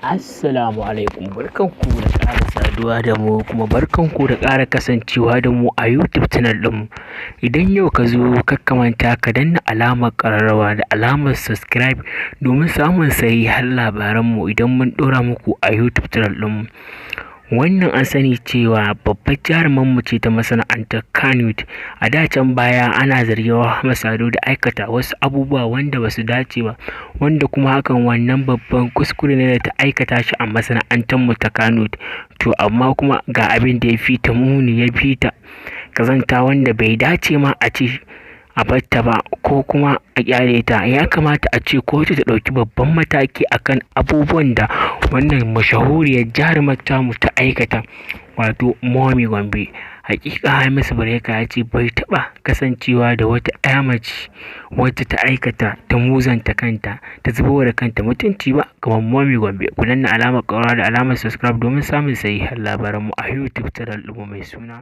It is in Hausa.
Assalamu alaikum, barkanku da ƙara saduwa da mu, kuma barkanku da ƙara kasancewa da mu a YouTube channel ɗinmu. Idan yau ka zo, kar ka manta ka danna alamar ƙararrawa da alamar subscribe domin samun sahihan labaranmu idan mun ɗora muku a YouTube channel ɗinmu. Wannan an sani cewa babbar jarumarmu ce ta masana'antar Kannywood. A da can baya ana zargin Rahama Sadau da aikata wasu abubuwa wanda ba su dace ba, wanda kuma hakan wannan babban kuskure ne da ta aikata shi a masana'antar mu ta Kannywood. To amma kuma ga abin da ya fi ta muni, ya fi ta ƙazanta, wanda bai dace ma a ce a barta ba ko kuma a ƙyale ta. Ya kamata a ce kotu ta ɗauki babban mataki akan abubuwan da wannan mashahuriyar jarumar tamu ta aikata, wato Momi Gombe. Hakika Hamisu Breaker ya ce bai taɓa kasancewa da wata 'ya mace wacce ta aikata, ta muzanta kanta, ta zubar da kanta mutunci ba kamar Momi Gombe. Ku danna alamar ƙararrawa da alamar subscribe domin samun sahihan labaranmu a YouTube channel ɗinmu mai suna